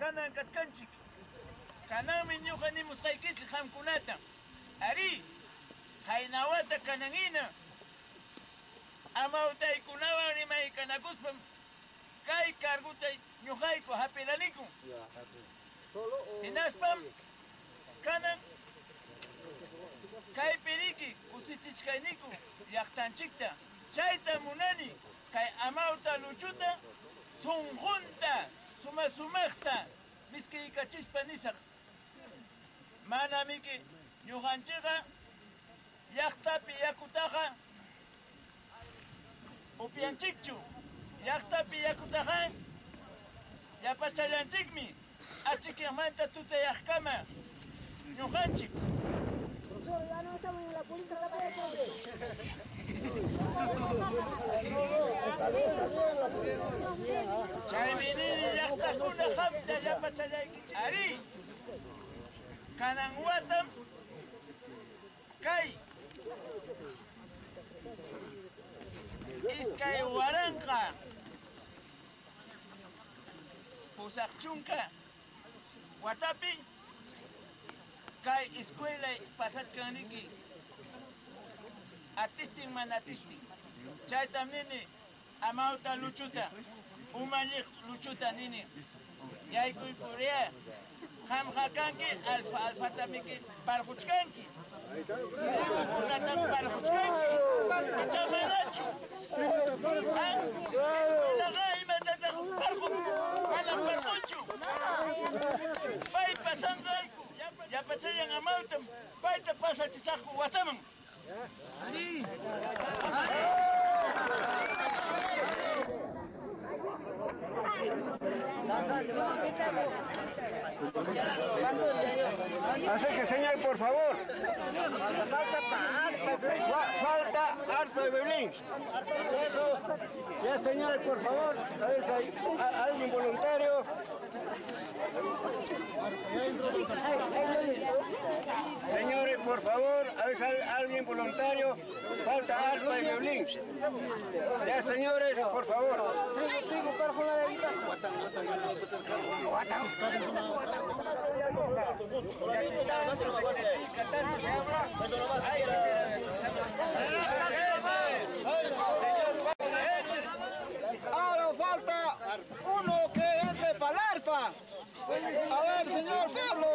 Kanan kachkanchik. Kananmi ñuqa nimusqaykichik qamkunata. Arí, qaynawata kananhina amawtaykunawan rimaykanakuspam kay cargota ñuqayku hapiraniku. Hinaspam kanan kaypi riki kusichichkayniku llaqtanchikta. Chayta munani kay amawta Luchuta sunqunta suma-sumaqta miskiykachispa nisaq. Manamiki ñuqanchikqa llaqtapi yakutaqa upyanchikchu. Llaqtapi yakutaqa llapachallanchikmi achikyaqmanta tutayaqkama ñuqanchik. Chaymi nini llaqtakuna qamta llapachallaykichik. Arí, kanan watam kay 2080 watapi kay escuela pasachkanriki atistin mana atistin. Chaytam nini amawta Luchuta, umalliq Luchuta nini yaykuykuria qamqa kanki alfa alfatamiki parquchkanki. Lliwkunatam parquchkanki. Icha manachu. Escuelaqa imatataq parqun? Manam parqunchu. Pay pasanqa llapachallan amawtam payta pasachisaqku wataman. Así que, señor, por favor. Falta arpa de violín. Eso. Ya, señores, por favor. A ver si hay alguien voluntario. Señores, por favor, a ver si hay alguien voluntario. Falta arpa de violín. Ya, señores, por favor. Ahora falta uno que entre para el arpa. A ver, señor Pablo.